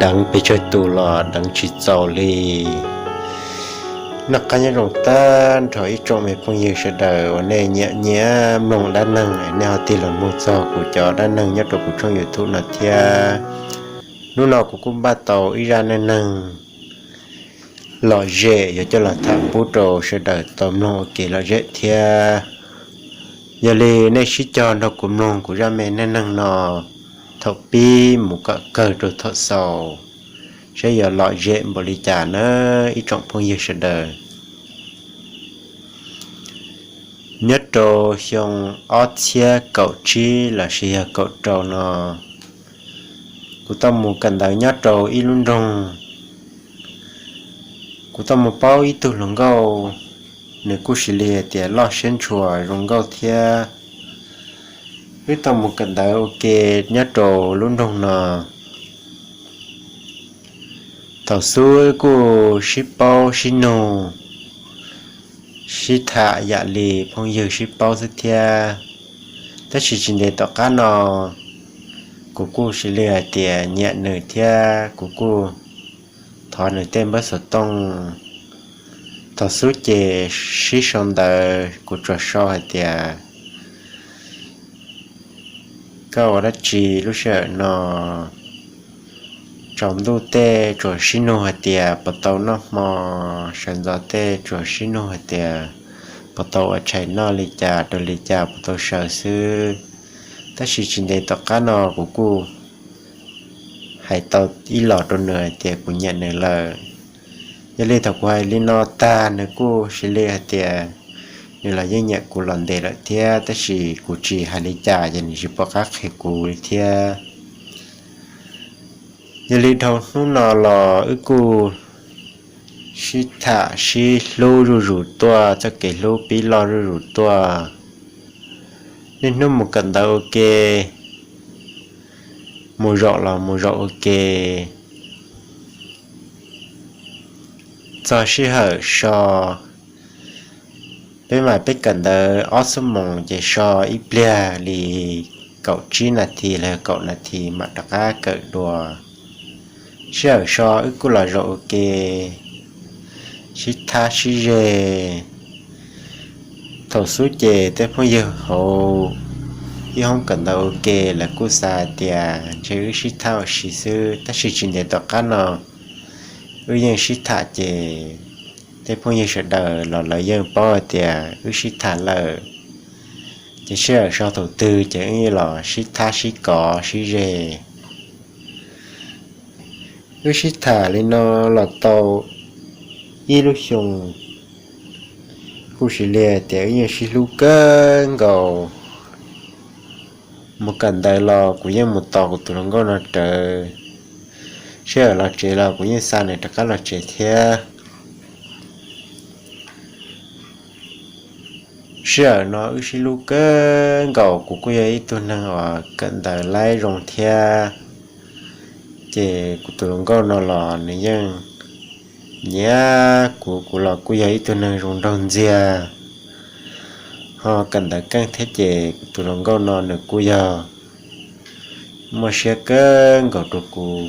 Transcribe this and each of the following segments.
deev pes tsawg tus los deev tsis txaus li. Noj qab nyob zoo tag nrho ib tsoom me phooj ywg sawv daws uas nej nyiam nyiam mloog dab neeg, nej ho tig los mloog txog kuv cov dab neeg nyob rau kuv tshooj YouTube no thiab. Hnub no kuv kuj npaj tau ib zaj neej neeg lom zem yuav coj los tham pub rau sawv daws tau mloog ua ke lom zem thiab. Yog li nej sib cog nrog kuv mloog kuv zaj me neej neeg no thaum pib mus kom kawg rau thaum xaus, saib yuav lom zem npaum li cas na ib tsoom phooj ywg sawv daws. Nyob rau xyoo ob txhiab kaum tsib los sis yog kaum rau no, kuv tau mus kawm ntawv nyob rau ib lub nroog. Kuv tau mus paub ib tug hluas nkauj, nws kuj sis li hais tias loj siab ntshua zoo nkauj thiab. Wb tau mus kawm ntawv ua ke nyob rau lub nroog no. Thaum xub wb kuj sib paub sib nug, sib tham yam li phooj ywg sib paub xwb thiab. Tab sis tsis ntev tom qab no, kuv kuj sis li hais tias nyiam nws thiab kuv kuj thov nws tej npawb xov tooj. Thaum xub ces sib sau ntawv, kuv tsuas sau hais tias, koj ua dab tsi lub sij hawm no? Tsaus ntuj tej tsuas sib nug hais tias puas tau noj hmo, sawv ntxov tej tsuas sib nug hais tias puas tau ua tshais noj li cas rau li cas puas tau sawv xwb. Tab sis tsis ntev tom qab no kuv kuj hais tau ib los rau nws hais tias kuv nyiam nws lawm. Yog li thaum kuv hais li no tag nws kuj sis li hais tias nws los yeej nyiam kuv los ntev lawm thiab, tab sis kuv tsis hais li cas ces nws tsis pom qab qhia kuv li thiab. Yog li dhau hnub no los wb kuj sib tham sib hlub zuj zus tuaj, txoj kev hlub pib loj zuj zus tuaj. Niaj hnub mus kawm ntawv ua ke, mus zaum los mus zaum ua ke. Txog sij hawm so, peb mas peb kawm ntawv ob xuab moos ces so ib pliag li kaum tsib nas this los yog kaum nas this mam rov qab kawm dua. Sij hawm so wb kuj los zaum ua ke, sib thab sib ze. Thaum xub ces tej phooj ywg hauv ib hoob kawm ntawv ua ke lawv kuj xav hais tias ntshe wb sib thab ua si xwb, tab sis tsis ntev tom qab no wb yeej sib tham ces tej phooj ywg sawv daws los lawv yeej paub hais tias wb sib tham lawm. Ces sij hawm so thaum twg ces wb los sib thab sib kov sib ze. Wb sib tham li no los tau ib lub xyoo, kuj sis li tias wb yeej sib hlub kawg nkaus. Mus kawm ntawv los kuv yeej mus tos kuv tus hluas nkauj no rawv, sij hawm los tsev los kuv yeej xa nws rov qab los tsev thiab. Sij hawm no wb sib hlub kawg nkaus, kuv kuj yog ib tug neeg uas kawm ntawv laib zoo thiab. Ces kuv tus hluas nkauj no los nws yeej nyiam kuv, kuv los kuj yog ib tug neeg zoo nraug ntxiag, ho kawm ntawv keej thiab ces kuv tus hluas nkauj no nws kuj yog muaj siab kawg nkaus rau kuv.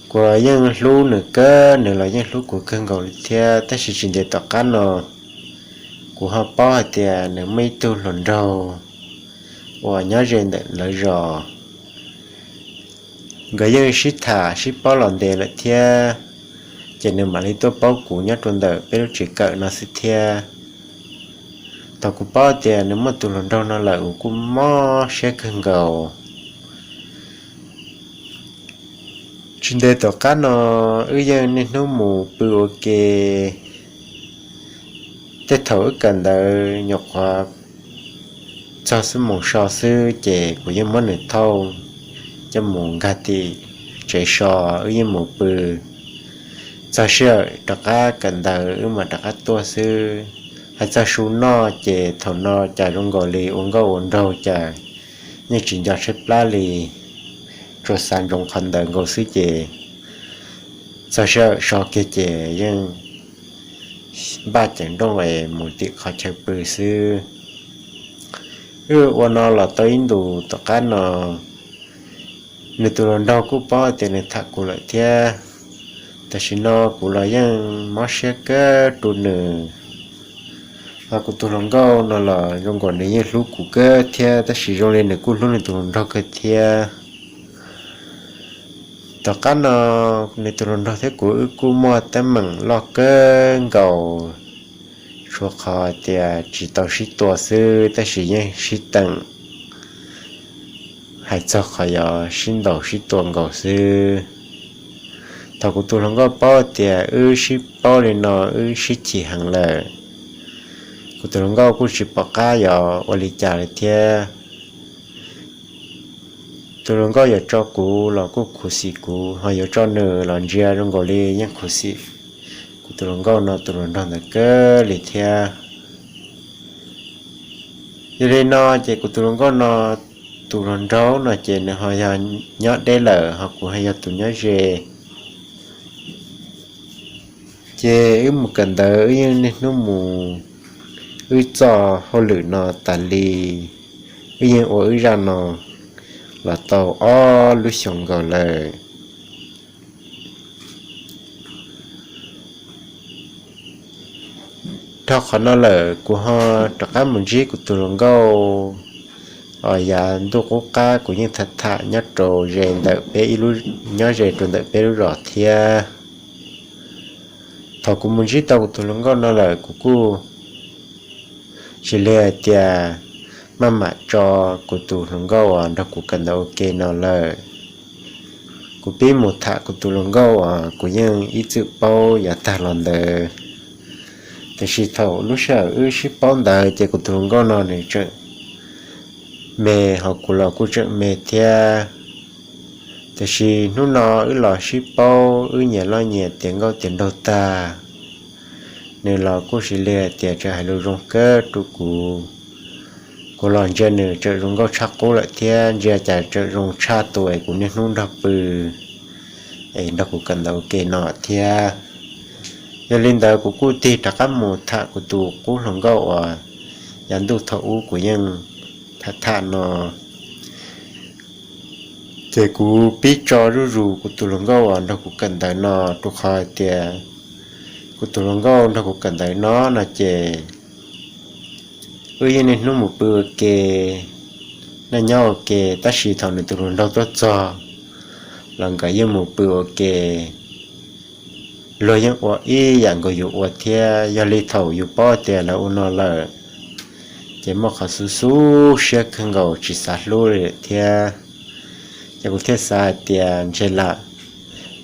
Kuv los yeej hlub nws kawg, nws los yeej hlub kuv kawg nkaus li thiab, tab sis tsis ntev tom qab no kuv ho paub hais tias nws muaj ib tug hluas nraug uas nyob ze ntawm lawv zos. Nkawd yeej sib tham sib paub los ntev lawm thiab, ces nws mam li tuaj paub kuv nyob rau ntawm peb lub tsev kawm no xwb thiab. Thaum kuv paub tias nws muaj tus hluas nraug no lawm kuv kuj mob siab kawg nkaus. Tsis ntev tom qab no wb yeej niaj hnub mus pw ua ke. Tej thaum wb kawm ntawv nyuam qhuav txog xuab moos so xwb ces kuv yeej muab nws thauj coj mus nkag tim tsev so, wb yeej mus pw. Txog sij hawm rov qab kawm ntawv wb mam rov qab tuaj xwb. Hais txog su noj ces thaum no cas zoo nkaus li ua nkauj ua nraug cas yeej tsis nco tshaib plab li, tsuas xav ntsoov qhov ntawd nkaus xwb ces txog sij hawm so kiag ces yeej npaj ceev nrooj es mus tim qhov chaw pw xwb. Wb ua no los tau ib ntus tom qab no, Nws tus hluas nraug kuj paub tias nws tham kuv lawm thiab. Tam sim no kuv los yeej mob siab kawg rau nws. Ho kuv tus hluas nkauj no los zoo nkaus nws yeej hlub kuv kawg thiab, tab sis zoo li nws kuj hlub nws tus hluas nraug kawg thiab. Tom qab no nws tus hluas nraug thiab kuv wb kuj muaj teeb meem loj kawg nkaus, tshuav qhov tias tsis tau sib tua xwb, tab sis yeej sib teem, hais txog qhov yuav sib ntaus sib tua nkaus xwb. Thaum kuv tus hluas nkauj paub tias wb sib paub li no, wb sib chim heev lawm, kuv tus hluas nkauj kuj tsis pom qab yuav ua li cas li thiab. Tus hluas nkauj yuav tso kuv los kuj khuv xim kuv, ho yuav tso nws los ntsia zoo nkaus li yeej khuv xim kuv tus hluas nkauj no tus hluas nraug ntawd kawg li thiab. Yog li no ces kuv tus hluas nkauj no tus hluas nraug no ces nws ho yog nyob deb lawm, ho kuv ho yog tus nyob ze. Ces wb mus kawm ntawv, wb yeej niaj hnub mus, wb txoj hauj lwm no tas li, wb yeej ua wb zaj no los tau ob lub xyoos nkaus lawm. Dhau qhov no lawm kuv ho rov qab mus ntsib kuv tus hluas nkauj os. Yav ntuj qub qab kuv yeej tham tham nyob rau ze ntawm peb ib lub, nyob ze rau ntawm peb lub zos thiab. Thaum kuv mus ntsib tau kuv tus hluas nkauj no lawm kuv kuj tsis li hais tias maj mam tso kuv tus hluas nkauj uas nrog kuv kawm ntawv ua ke no lawm. Kuv pib mus tham kuv tus hluas nkauj uas kuv yeej ib txwm paub yav tag los ntawd. Tiam sis thaum lub sij hawm wb sib paub ntawd ces kuv tus hluas nkauj no nws tseem me, ho kuv los kuj tseem me thiab. Tiam sis hnub no wb los sib paub, wb nyias loj nyias tiav nkauj tiav nraug tag, nws los kuj sis li hais tias tseem hais lus zoo kawg rau kuv. Kuv los ntsia nws tseem zoo nkauj tshaj qub lawm thiab, ntsia cas tseem zoo tshaj tus es kuv niaj hnub nrog pw es nrog kuv kawm ntawv ua ke no thiab. Yog li ntawd kuv kuj tig rov qab mus tham kuv tus qub hluas nkauj uas yav ntuj thaum ub kuv yeej tham tham no. Ces kuv pib tso zuj zus kuv tus hluas nkauj uas nrog kuv kawm ntawv no, rau qhov hais tias kuv tus hluas nkauj nrog kuv kawm ntawv no no ces wb yeej niaj hnub mus pw ua ke, noj nyob ua ke, tab sis thaum nws tus hluas nraug tuaj txog los nkawd yeej mus pw ua ke. Luag yeej ua ib yam nkaus yus ua thiab, yog li thaum yus paub tias lawv ua no lawm, ces muaj qhov xub xub siab kawg nkaus tsis xav hlub li lawm thiab. Ces kuv thiaj xav hais tias ntshe lam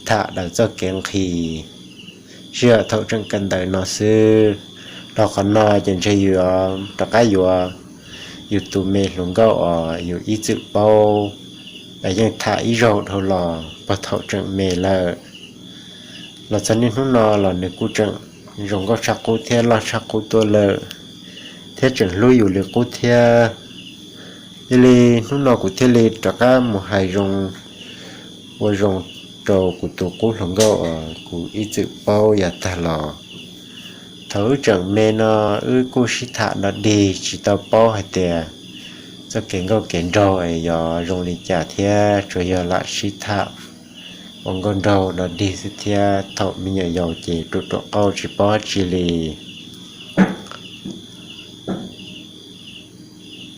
tham daws txoj kev nqhis, sij hawm thaum tseem kawm ntawv no xwb. Dhau qhov no ces ntshe yus rov qab yuav yus tus me hluas nkauj uas yus ib txwm paub, es yeej tham ib zaug dhau los puag thaum tseem me lawm. Los txog niaj hnub no los nws kuj tseem zoo nkauj tshaj qub thiab loj tshaj qub tuaj lawm, thiab tseem hlub yus li qub thiab. Yog li hnub no kuv thiaj li rov qab mus hais zoo, ua zoo rau kuv tus qub hluas nkauj uas kuv ib txwm paub yav tag los. Thaum wb tseem me no, wb kuj sib tham dog dig tsis tau paub hais tias txoj kev nkauj kev nraug es yog zoo li cas thiab, tsuas yog lam sib tham ua nkauj nraug dog dig xwb thiab. Thaum me nyuam yaus ces ruam ruam qauj tsis paub dab tsi li.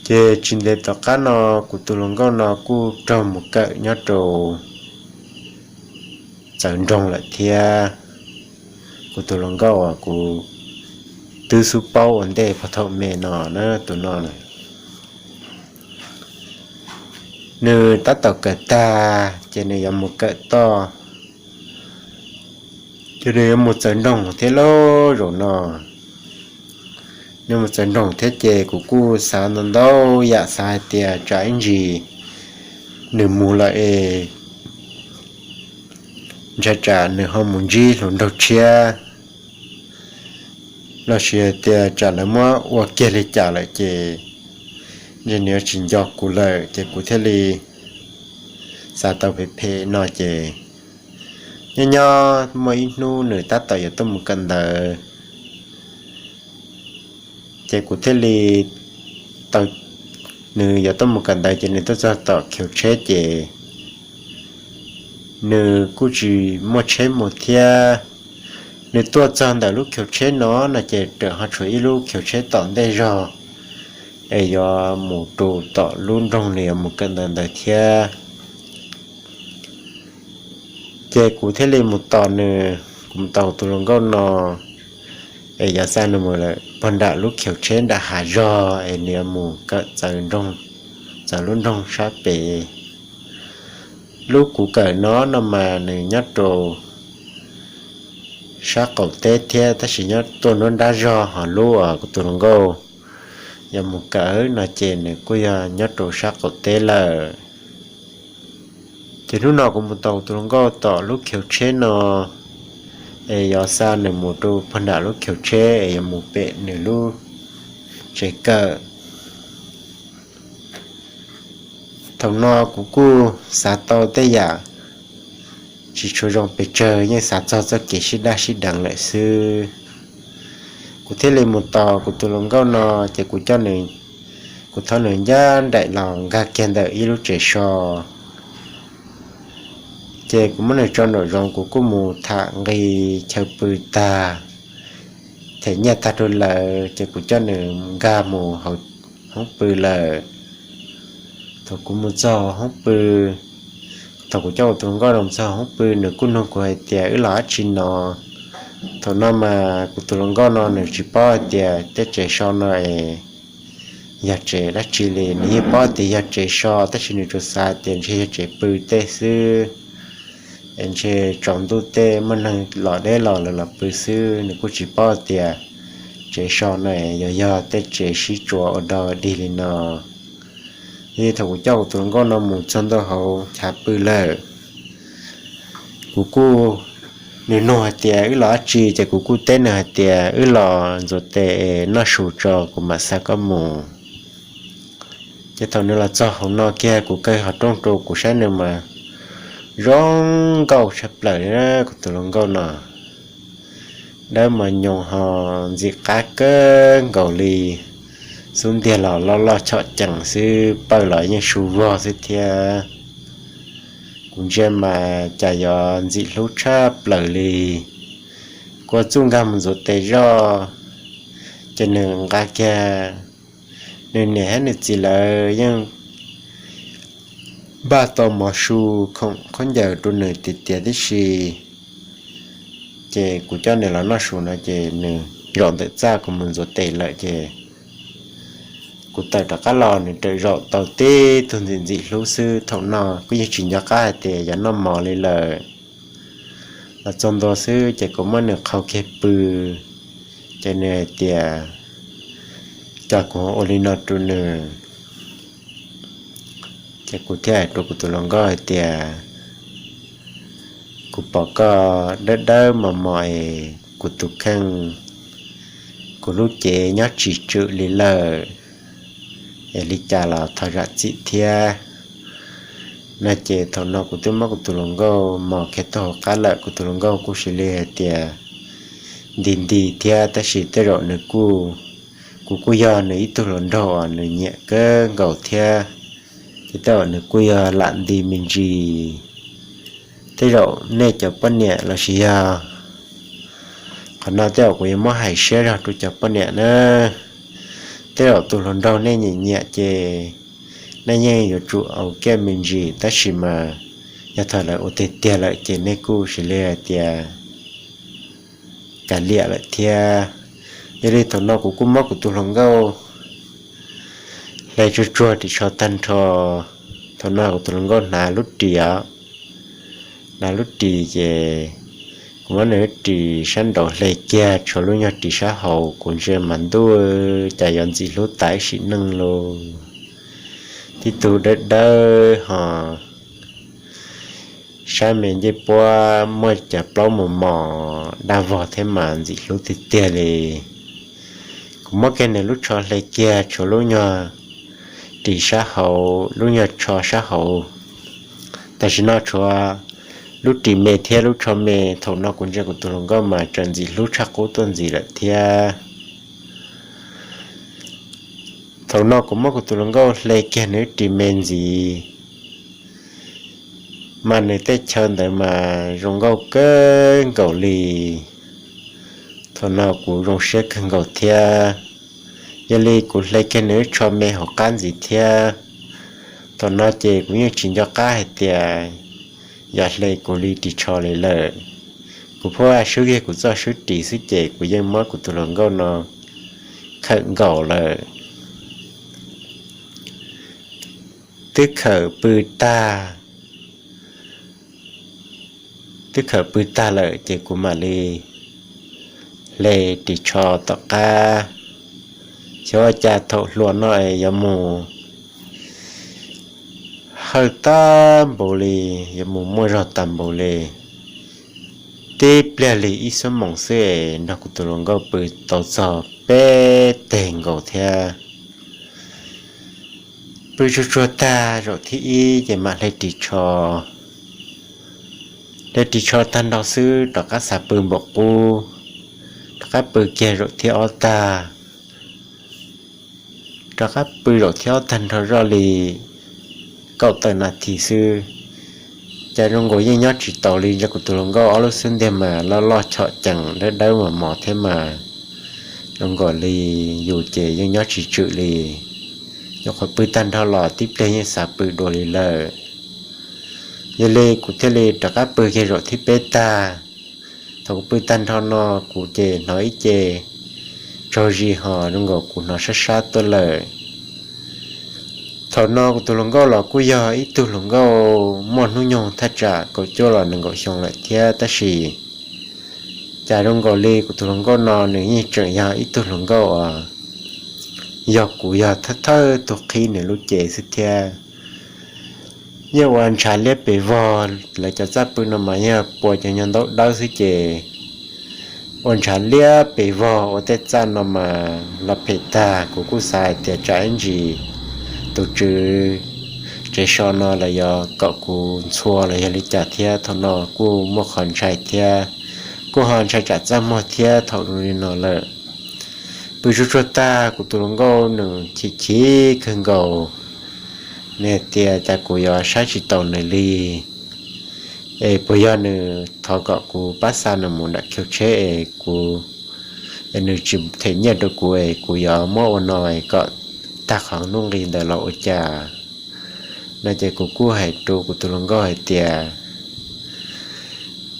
Ces tsis ntev tom qab no, kuv tus hluas nkauj no kuj raug mus kawm nyob rau txawv nroog lawm thiab. Kuv tus hluas nkauj uas kuv twb xub paub ua ntej puag thaum me no na, tus no na, nws tab tom kawm tag ces nws yuav mus kawm toj, ces nws yuav mus txawv nroog thiab lauj zaum no. Nws mus txawv nroog thiab ces kuv kuj xav ntau ntau yam, xav hais tias tsam ib ntsis nws mus lawm es ntshai tsam nws ho mus ntsib hluas nraug tshiab, los sis hais tias tsam lawv muab ua kiag li cas lawm ces ntshe nws yuav tsis nco kuv lawm, ces kuv thiaj li xav tau phem phem no ces nyob nyob muaj ib hnub nws tab tom yuav tuaj mus kawm ntawv, ces kuv thiaj li tau, nws yuav tuaj mus kawm ntawv ces nws tuaj txog tom khiv tsheb ces nws kuj tsis muaj tsheb mus thiab. Nws tuaj txog ntawm lub chaw tsheb no no ces raws ho tshuav ib lub chaw tsheb tom ntej zog es yuav mus rau tom lub nroog nws yuav mus kawm ntawv ntawd thiab. Ces kuv thiaj li mus tos nws, kuv mus tos kuv tus hluas nkauj no, es yuav xa nws mus lawm pog nram lub chaw tsheb nram hav zog es nws yuav mus kawm txawv lub nroog sab pem. Lub kuv kawm no no mas nws nyob rau sab qaum teb thiab, tab sis nyob tuaj nruab nrab zog, ho lub uas kuv tus hluas nkauj yuav mus kawm no ces nws kuj yog nyob rau sab qaum teb lawm. Ces hnub no kuv mus tos kuv tus hluas nkauj tom lub chaw tsheb no, es yuav xa nws mus rau pog nram lub chaw tsheb es yuav mus pem nws lub tsev kawm. Thaum no kuv kuj xav tau tej yam tsis tshua zoo pes tsawg, yeej xav txog txoj kev sib daj sib deev lawm xwb. Kuv thiaj li mus tos kuv tus hluas nkauj no, ces kuv coj nws, kuv thov nws ncaj nraim los nkag kiag ntawm ib lub tsev so. Ces kuv muab nws tso nraum zoov, kuv kuj mus tham nqi chaw pw tag, them nyiaj tag rau lawm, ces kuv coj nws nkag mus hauv hoob pw lawm. Thaum kuv mus txog hoob pw, thaum kuv coj kuv tus hluas nkauj no mus txog hoob pw, nws kuj nug kuv hais tias wb los dab tsi no. Thaum no mas kuv tus hluas nkauj no nws tsis paub hais tias tej tsev so no es yog tsev dab tsi li. Nws yeej paub tias yog tsev so, tab sis nws tsuas xav tias ntshe yog tsev pw tej xwb, es ntshe tsaus ntuj tej muaj neeg los deb los lawv los pw xwb. Nws kuj tsis paub tias tsev so no yog yog tej tsev sib tsuas ua dog dig li no. Yog li thaum kuv coj kuv tus hluas nkauj no mus txog ntua hauv chav pw lawm, kuv kuj, nws nug hais tias wb los dab tsi, ces kuv kuj teb nws hais tias wb los ntxuav tes noj su tso kuv mam xa koj mus. Ces thaum nws los txog hauv no kiag, kuv kaw qhov rooj rau kuv saib nws mas zoo nkauj tshaj plaws li, kuv tus hluas nkauj no dawb mos nyoos ho ntxim qab kawg nkaus li. Xub ntiag los loj loj chom cees xwb, pawj los yeej su vog xwb thiab. Kuv ntsia mas cas yuav ntxim hlub tshaj plaws li. Kuv txuj nkag mus ntxuav tes zoj, ces nws nqa kiag, nws niam thiab nws txiv lawv yeej npaj tau mov su, khoom khaub ncaws rau nws tiag tiag tib si. Ces kuv coj nws los noj su no ces nws zaum ntawm txaj, kuv mus ntxuav tes lawm ces kuv tawm rov qab los, nws raws zaum tau tib tug ntxim ntxim hlub xwb. Thaum no kuj yeej tsis nco qab hais tias yuav noj mov li lawm. Los txog ntua xwb ces kuv muab nws qhau kiag pw, ces nws hais tias, cas kuv ua li no rau nws. Ces kuv thiaj hais rau kuv tus hluas nkauj hais tias, kuv pom koj dawb dawb mos mos es kuv tus kheej, kuv lub cev nyob tsis tswm li lawm, es li cas los thov zam txim thiab. No ces thaum no kuv twb muab kuv tus hluas nkauj mos kiag tuaj hauv qab lawm, kuv tus hluas nkauj kuj cia li hais tias nti nti thiab, tab sis tej zaum nws kuj, kuv kuj yog nws ib tug hluas nraug uas nws nyiam kawg nkaus thiab, ces tej zaum nws kuj yog lam nti me ntsis. Tej zaum nej cov poj niam los sis yog, qhov no tej zaum kuv yuav muab hais siab zog rau cov poj niam na. Tej zaum tus hluas nraug nej nyiam nyiam ces nej yeej yuav tsum au kiaj me ntsis, tab sis mas yog thaum lawv ua tiag tiag lawm ces nej kuj cia li hais tias kav liam lawm thiab. Yog li thaum no kuv kuj muab kuv tus hluas nkauj hle tsuag tsuag ris tsho tag nrho. Thaum no kuv tus hluas nkauj hnav lub ris os, hnav lub ris ces kuv muab nws lub ris sab nraud hle kiag, tshuav lub nyuag ris sab hauv, kuv ntsia mas ntuj, cas yuav ntxim hlub tas sim neej lauj. Tib tug dawb dawb ho sab me ncej puab muaj cov plaub mos mos daj vog thiab mas ntxim hlub tiag tiag li. Kuv muab kiag nws lub tsho hle kiag, tshuav lub nyuag ris sab hauv, lub nyuag tsho sab hauv. Tam sim no tshuav lub ris me thiab lub tsho me. Thaum no kuv ntsia kuv tus hluas nkauj mas tseem ntxim hlub tshaj qub tuaj ntxiv lawm thiab. Thaum no kuv muab kuv tus hluas nkauj hle kiag nws lub ris me ntxiv, mas nws tej chaw ntawd mas zoo nkauj kawg nkaus li. Thaum no kuv zoo siab kawg nkaus thiab. Yog li kuv hle kiag nws tsho me hauv qab ntxiv thiab. Thaum no ces kuv yeej tsis nco qab hais tias yog hle kuv li ris tsho li lawm. Kuv pheej swb kiag kuv txoj swb ris xwb ces kuv yeej muab kuv tus hluas nkauj no khawm nkaus lawm. Twb khawm pw tag, twb khawm pw tag lawm ces kuv mam li hle ris tsho tom qab. Xyov ua cas thaum hluas no es yuav mus hawj tag npaum li, yuav mus muaj zog tag npaum li. Tib pliag li ib xuab moos xwb es nrog kuv tus hluas nkauj pw tau txog peb teg nkaus thiab. Pw tsuag tsuag tag zaum thib ib ces mam hle ris tsho. Hle ris tsho tag nrho xwb rov qab xav pw npaum qub, rov qab pw kiag zaum thib ob tag. Rov qab pw zaum thib ob tag nrho zoj li kaum tawm nas this xwb. Cas zoo nkaus yeej nyob tsis taus li, ntshe kuv tus hluas nkauj ob lub xub ntiag mas loj loj chom cees dawb dawb mos mos thiab mas zoo nkaus li yus ces yeej nyob tsis tswm li. Nyuam qhuav pw tag nrho los tib pliag yeej xav pw dua li lawm. Yog li kuv thiaj li rov qab pw kiag zaum thib peb tag. Thaum kuv pw tag nrho no kuv ces hnov ib ce tsaug zis ho zoo nkaus kuv hnov sab sab tuaj lawm. Thaum no kuv tus hluas nkauj los kuj yog ib tug hluas nkauj muaj hnub nyoog thaj tsam kaum cuaj los nees nkaum xyoo lawm thiab tab sis cas zoo nkaus li kuv tus hluas nkauj no nws yeej tseem yog ib tug hluas nkauj uas yog kuv yog thawj thawj tug qhib nws lub cev xwb thiab. Yeej ua ntshav liab pes vog, lawv cov txaj pw no mas yog puas cov nyuag ntaub dawb xwb ces ua ntshav liab pes vog ua tej txaj no mas los phem tag. Kuv kuj xav hais tias tsam ib ntsis tus tswv tsev so no los yog kom kuv ntxhua los yog li cas thiab, thaum no kuj muaj qhov ntshai thiab, kuj ho ntshai tsam txaj muag thiab thaum zoo li no lawm. Pw tsuag tsuag tag kuv tus hluas nkauj nws chim chim kawg nkaus, nws hais tias cas kuv yuav saib tsis taus nws li, es puas yog nws thov kom kuv pab xa nws mus nram khiv tsheb es kuv, es nws tsis them nyiaj rau kuv es kuv yuav muab ua no es kom tag qhov nuj nqi ntawd los ua cas. No ces kuv kuj hais rau kuv tus hluas nkauj hais tias,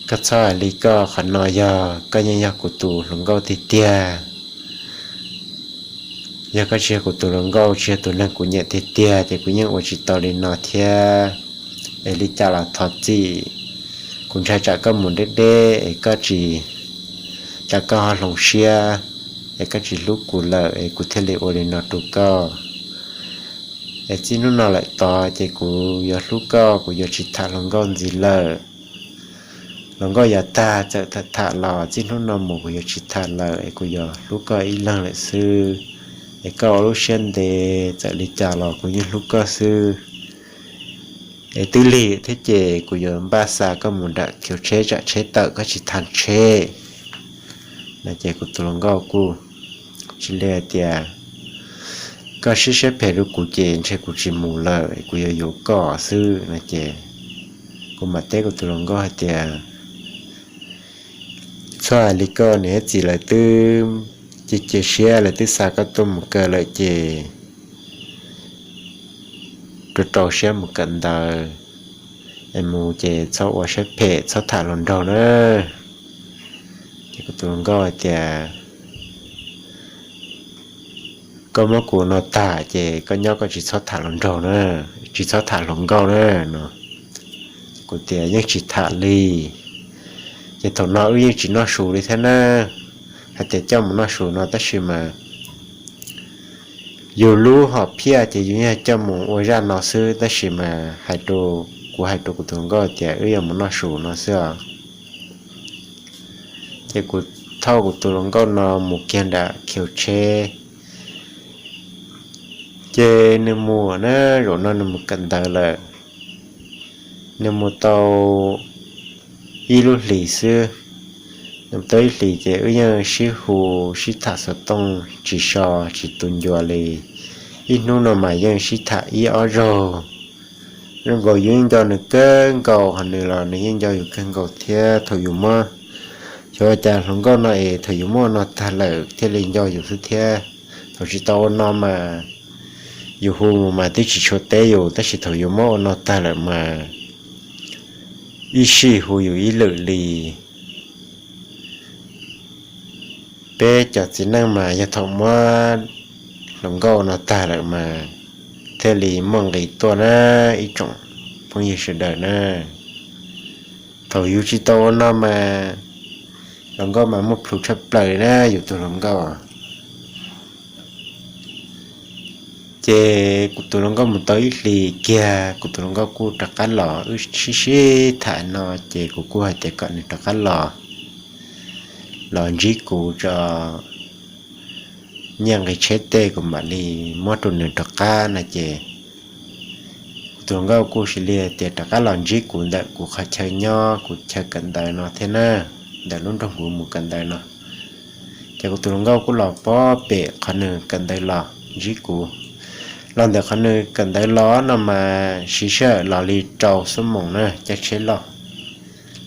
koj txhob hais li koj, qhov no yog koj yeej yog kuv tus hluas nkauj tiag tiag. Yog koj tsis yog kuv tus hluas nkauj, tsis yog tus neeg kuv nyiam tiag tiag ces kuv yeej ua tsis tau li no thiab. Es li cas los thov txim, kuv ntshai tsam koj mus deb deb es koj tsis, tsam koj ho hloov siab es koj tsis hlub kuv lawm es kuv thiaj li ua li no rau koj. Es txij hnub no lawm tod ces kuv yuav hlub koj, kuv yuav tsis tham hluas nkauj ntxiv lawm. Hluas nkauj yav tag txawm tham tham los txij hnub no mus kuv yuav tsis tham lawm es kuv yuav hlub koj ib leeg lawm xwb. Es koj ua lub siab ntev, txawm li cas los kuv yeej hlub koj xwb. Es twb lig thiab ces kuv yuav npaj xa koj mus nram khiv tsheb tsam tsheb tawm koj tsis tau tsheb. No ces kuv tus hluas nkauj kuj tsis li hais tias, koj siab siab phem rau kuv ces ntshe kuv tsis mus lawm, kuv yuav yuav koj xwb no ces kuv mam teb kuv tus hluas nkauj hais tias, txhob hais li koj, niam thiab txiv lawv twb cia cia siab, lawv twb xa koj tuaj mus kaw lawm ces rau rau siab mus kawm ntawv, es mus ces txhob ua siab phem, txhob tham hluas nraug na. Ces kuv tus hluas nkauj hais tias, koj muab kuv no tag ces koj nyob koj tsis txhob tham hluas nraug na, tsis txhob tham hluas nkauj na no. Kuv tias yeej tsis tham li. Ces thaum no wb yeej tsis noj su li thiab na, hais tias coj mus noj su no tab sis mas yus lub hom phiaj ces yus yeej coj mus ua zaj no xwb, tab sis mas hais rau, kuv hais rau kuv tus hluas nkauj tias wb yuav mus noj su no xwb os. Ces kuv thauj kuv tus hluas nkauj no mus kiag nram khiv tsheb, ces nws mus na, zaum no nws mus kawm ntawv lawm. Nws mus tau ib lub hlis xwb, nws mus tau ib hlis ces wb yeej sib hu sib tham xov tooj tsis so tsis tu ncua li. Ib hnub no mas yeej sib tham ib ob zaug, Zoo nkaus yus yeej nco nws kawg nkaus, hos nws los nws yeej nco yus kawg nkaus thiab. Thaum yus muab, xyov ua cas hluas nkauj no es thaum yus muab ua no tag lawm thiaj li nco yus xwb thiab. Thaum tsis tau ua no mas yus hu mus mas twb tsis tshua teb yus, tab sis thaum yus muab ua no tag lawm mas ib sij hu yus ib lwm li. Peb cov txiv neej mas yog thaum muab hluas nkauj ua no tag lawm mas thiaj li muaj nqis tuaj na, ib tsoom phooj ywg sawv daws na. Thaum yus tsis tau ua no mas hluas nkauj mas muaj plhus tshaj plaws na, yus tus hluas nkauj. Ces kuv tus hluas nkauj mus tau ib hlis kiag, kuv tus hluas nkauj kuj rov qab los, wb sib sib tham no ces kuv kuj hais tias kom nws rov qab los, los ntsib kuv tso, nyiaj nqi tsheb tej kuv mam li muab rau nws rov qab no ces kuv tus hluas nkauj kuj sis li tias rov qab los ntsib kuv ntawm kuv qhov chaw nyob, kuv chaw kawm ntawv no thiab na, ntawm lub nroog kuv mus kawm ntawv no. Ces kuv tus hluas nkauj kuj los pob pem qhov nws kawm ntawv los ntsib kuv. Los ntawm qhov nws kawm ntawv los no mas siv sij hawm los li rau xuab moos na, caij tsheb los,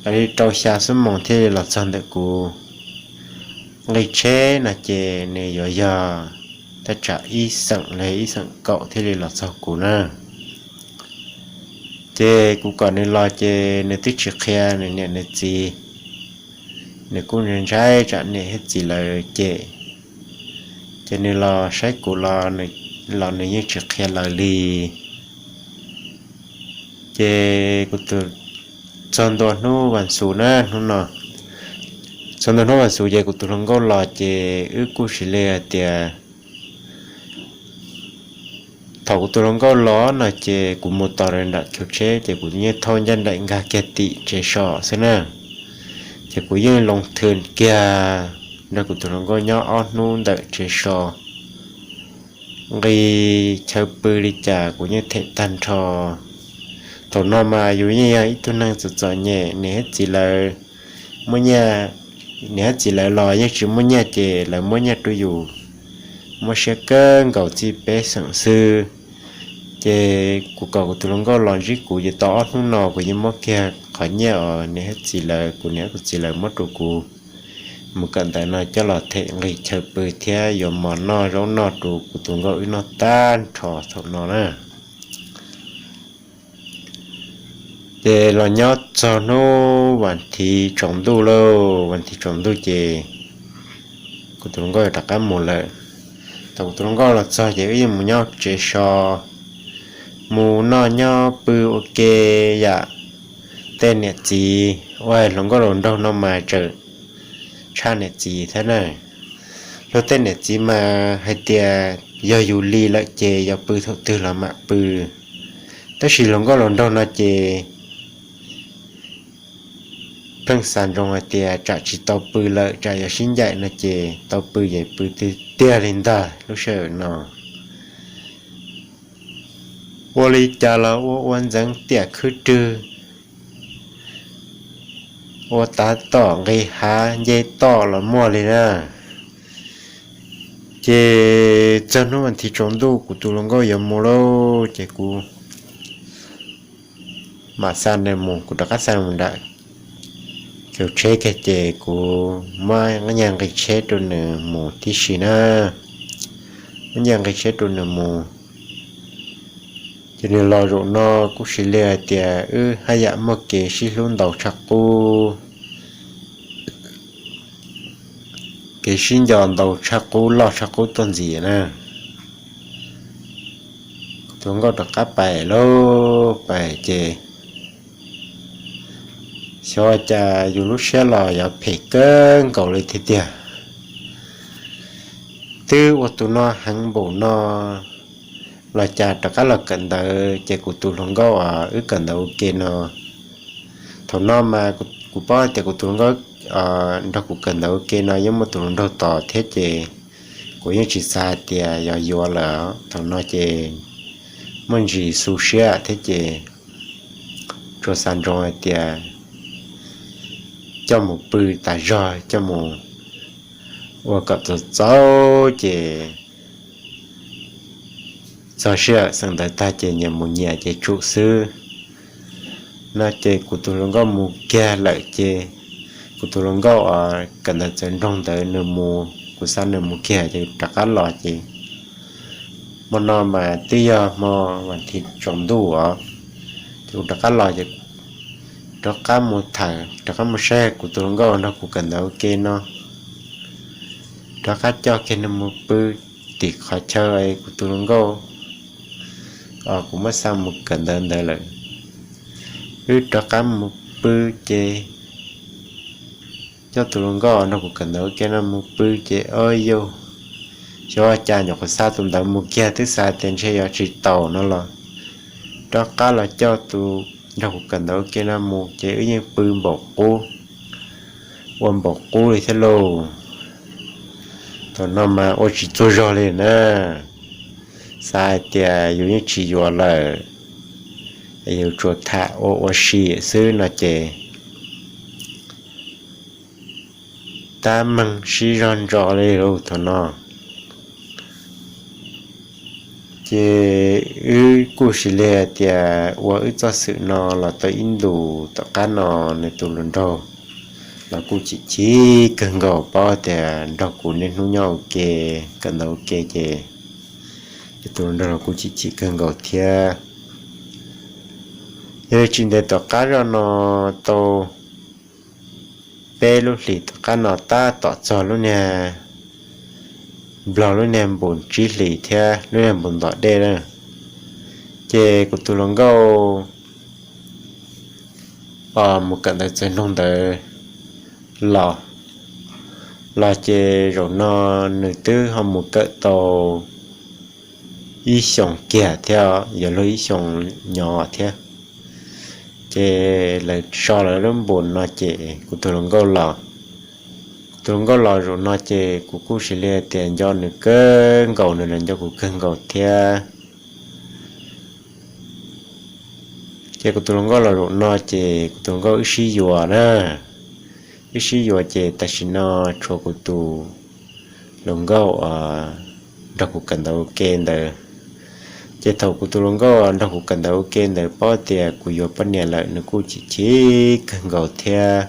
los li rau xya xuab moos thiaj li los txog ntawm kuv. Nqi tsheb no ces nws yuav yog thaj tsam ib xeem los ib xeem kaum thiaj li los txog kuv na. Ces kuv kom nws los ces nws twb tsis qhia nws niam nws txiv, nws kuj ntshai tsam niam thiab txiv lawv cem, ces nws los saib kuv los, los nws yeej tsis qhia lawv li. Ces kuv tus, txog ntua hnub vas xuv na, hnub no, txog ntua hnub vas xuv ces kuv tus hluas nkauj los ces wb kuj sis li hais tias, thaum kuv tus hluas nkauj los no ces kuv mus tos nram chaw tsheb ces kuv yeej thauj ncaj nraim nkag kiag tim tsev so xwb na. Ces kuv yeej loo thw kiag nrog kuv tus hluas nkauj nyob ob hnub ntawm tsev so, nqi chaw pw li cas kuv yeej them tag nrho. Thaum no mas yus yeej yog ib tug neeg txom txom nyem, niam thiab txiv lawv muab nyiaj, niam thiab txiv lawv los yeej tsis muaj nyiaj ces lawv muab nyiaj rau yus, muab siab kawg nkaus txij peb xeem xwb. Ces kuv kom kuv tus hluas nkauj los ntsib kuv ces tau ob hnub no kuv yeej muab kiag qhov nyiaj uas niam thiab txiv lawv, kuv niam thiab kuv txiv lawv muab rau kuv mus kawm ntawv no coj los them nqi chaw pw thiab yuav mov noj zaub noj rau kuv tus nkauj wb noj tag nrho thaum no na. Ces los nyob txog hnub vas thiv tsaus ntuj lauj, vas thiv tsaus ntuj ces kuv tus hluas nkauj yuav rov qab mus lawm. Thaum kuv tus hluas nkauj los txog ces wb yeej mus nyob tsev so, mus noj nyob pw ua ke yam tej niam txiv, ua hluas nkauj laus nraug no mas tseem tshaj niam txiv thiab na. Luag tej niam txiv mas hais tias yog yus li lawm ces yog pw thaum twg los mam pw, tab sis hluas nkauj laus nraug no ces pheej xav ntsoov hais tias tsam tsis tau pw lawm tsam yuav sib ncaim no ces tau pw ces pw tiag tiag li ntag lub sij hawm no. Ua li cas los ua ua ntxeev tiam khwb rwg, ua tav tom nqis hav nce toj los muaj li na. Ces txog hnub vas thiv tsaus ntuj kuv tus hluas nkauj yuav mus lauj, ces kuv mam xa nws mus, kuv rov qab xa mus nram chaw tsheb kiag ces kuv muab nyiaj nqi tsheb rau nws mus tib si na. Muab nyiaj nqi tsheb rau nws mus, ces nws los zaum no kuj sis li hais tias wb haj yam muaj kev sib hlub ntau tshaj qub, kev sib nco ntau tshaj qub loj tshaj qub tuaj ntxiv na. Kuv tus nkauj rov qab pais lauj, pais ces xyov cas yus lub siab los yuav phem kawg nkaus li thiab tiag. Twb ua tus no heev npaum no los cas rov qab los kawm ntawv ces kuv tus hluas nkauj wb kawm ntawv ua ke no. Thaum no mas kuv paub tias kuv tus hluas nkauj nrog kuv kawm ntawv ua ke no yeej muaj tus hluas nraug tos thiab ces kuv yeej tsis xav hais tias yog yuav lawm. Thaum no ces muaj ntsis xu siab thiab ces tsuas xav ntsoov hais tias coj mus pw tas zog, coj mus ua kom txaus txaus ces txog sij hawm xeem ntawv tag ces nyias mus nyias ces tsum xwb. No ces kuv tus hluas nkauj mus kiag lawm ces kuv tus hluas nkauj uas kawm ntawv txawv nroog ntawd nws mus, kuv xa nws mus kiag ces rov qab los ces hmo no mas twb yog hmo vas thiv tsaus ntuj os, ces kuv rov qab los ces rov qab mus tham, rov qab mus saib kuv tus hluas nkauj nrog kuv kawm ntawv ua ke no, rov qab coj kiag nws mus pw tim qhov chaw kuv tus hluas nkauj, kuv muab xa mus kawm ntawv ntawd lawm. Wb rov qab mus pw ces coj tus hluas nkauj nrog kuv kawm ntawv ua ke no mus pw ces, o yau, xyov ua cas nyuam qhuav xa tus ntawd mus kiag twb xav tias ntshe yuav tsis taus no los rov qab los coj tus nrog kuv kawm ntawv ua ke no mus ces wb yeej pw npaum qub, ua npaum qub li thiab lauj. Thaum no mas ua tsis txuag zog li na, xav hais tias yus yeej tsis yuav lawm, yus tsuas tham ua ua si xwb no ces tab meeg sib zog ntso li lauj thaum no. Ces wb kuj sis li hais tias ua wb txoj xwm no los tau ib ntus tom qab no nws tus hluas nraug los kuj chim chim kawg nkaus paub tias nrog kuv niaj hnub nyob ua ke, kawm ntawv ua ke ces tus hluas nraug los kuj chim chim kawg nkaus thiab. Yog li tsis ntev tom qab zoj no tau peb lub hlis tom qab no tab tom txog lub niag, nplog lub niag npus tsib hlis thiab lub niag npus ntom dej na, ces kuv tus hluas nkauj mus kawm ntawv txawv nroog ntawd los, los ces zaum no nws twb ho mus kawm tau ib xyoos kiag thiab, yuav luag ib xyoos nyob thiab. Ces lawv so lawv lub npus no ces kuv tus hluas nkauj los, kuv tus hluas nkauj los zaum no ces kuv kuj sis li tias nco nws kawg nkaus, nws los nco kuv kawg nkaus thiab. Ces kuv tus hluas nkauj los zaum no ces kuv tus hluas nkauj wb sib yuav na, wb sib yuav ces tam sim no tshuav kuv tus hluas nkauj nrog kuv kawm ntawv ua ke ntawd. Ces thaum kuv tus hluas nkauj nrog kuv kawm ntawv ua ke ntawd paub tias kuv yuav poj niam lawm nws kuj chim chim kawg nkaus thiab.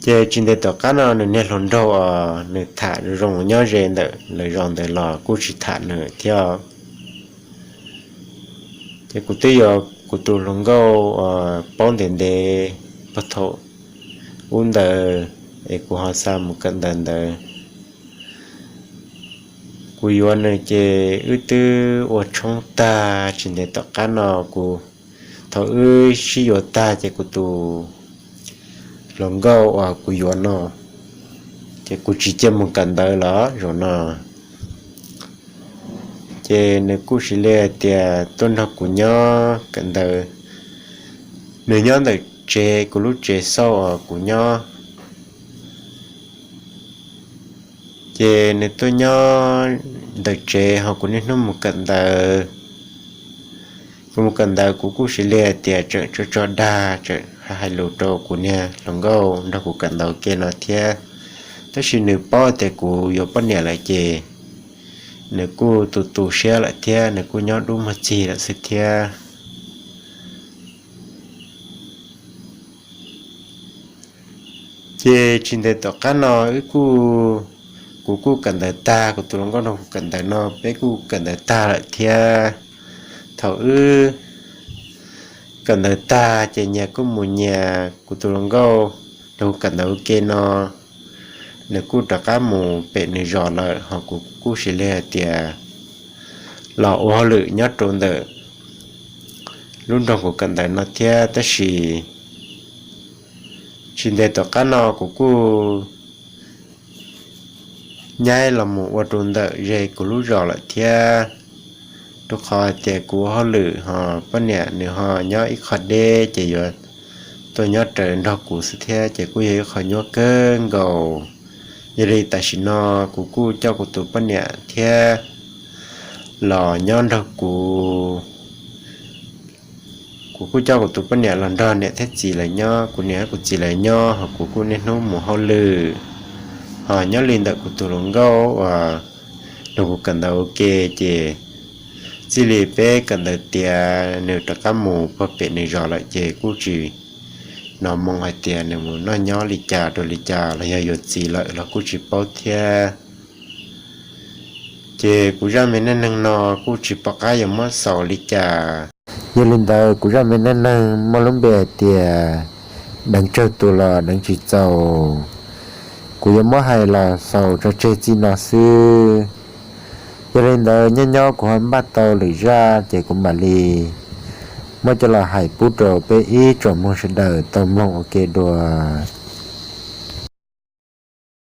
Ces tsis ntev tom qab no nws niag hluas nraug uas nws tham zoo nyob ze ntawm lawv zos ntawd los kuj tsis tham nws thiab. Ces kuv twb yuav kuv tus hluas nkauj uas paub ntev ntev puag thaum ub ntawd es kuv ho xa mus kawm ntawv ntawd. Kuv yuav nws ces wb twb ua tshoob tag tsis ntev tom qab no kuv, thaum wb sib yuav tag ces kuv tus hluas nkauj uas kuv yuav no ces kuv tsis cia mus kawm ntawv los zaum no. Ces nws kuj sis li hais tias tuaj nrog kuv nyob kawm ntawv. Nws nyob ntawm tsev kuv lub tsev xauj uas kuv nyob. Ces nws tuaj nyob ntawm tsev ho kuv niaj hnub mus kawm ntawv. Kuv mus kawm ntawv kuv kuj sis li hais tias tseem tso tso dag, tseem hais lus rau kuv niag hluas nkauj nrog kuv kawm ntawv ke no thiab. Tab sis nws paub tias kuv yuav poj niam lawm ces nws kuj tu tu siab lawm thiab, nws kuj nyob dub muag txig lawm xwb thiab. Ces tsis ntev tom qab no wb kuj, kuv kuj kawm ntawv tag, kuv tus hluas nkauj nrog kuv kawm ntawv no peb kuj kawm ntawv tag lawm thiab. Thaum wb kawm ntawv tag ces nyias kuj mus nyias, kuv tus hluas nkauj nrog kuv kawm ntawv ua ke no nws kuj rov qab mus pem nws zos lawm, ho kuv kuj sis li hais tias los ua hauj lwm nyob rau ntawm lub nroog kuv kawm ntawv no thiab. Tab sis tsis ntev tom qab no kuv kuj nyaib los mus ua rau ntawm ze kuv lub zos lawm thiab, rau qhov hais tias kuv ua hauj lwm ho poj niam nws ho nyob ib qho deb ces yuav tuaj nyob raws nrog kuv xwb thiab, ces kuj yog ib qho nyuaj kawg nkaus. Yog li tam sim no kuv kuj coj kuv tus poj niam thiab los nyob nrog kuv. Kuv kuj coj kuv tus poj niam los nrog niam thiab txiv lawv nyob, kuv niam thiab kuv txiv lawv nyob, ho kuv kuj niaj hnub mus hauj lwm. Ho nyob li ntawm kuv tus hluas nkauj uas nrog kuv kawm ntawv ua ke ces Txij li peb kawm ntawv tiav nws rov qab mus puag pem nws zos lawm ces kuj tsis hnov moo hais tias nws mus noj nyob li cas rau li cas los yog yuav txiv lawm los kuj tsis paub thiab. Ces kuv zaj me neej neeg no kuj tsis pom qab yuav muab xaus li cas. Yog li ntawd kuv zaj me neej neeg muaj lub npe hais tias deev tsawg tus los deev tsis txaus. Kuv yuav muab hais los xaus tso tseg txij no xwb. Yog li ntawd nyob nyob kuv ho npaj tau lwm zaj ces kuv mam li muab coj los hais pub rau peb ib tsoom mloog sawv daws tau mloog ua ke dua.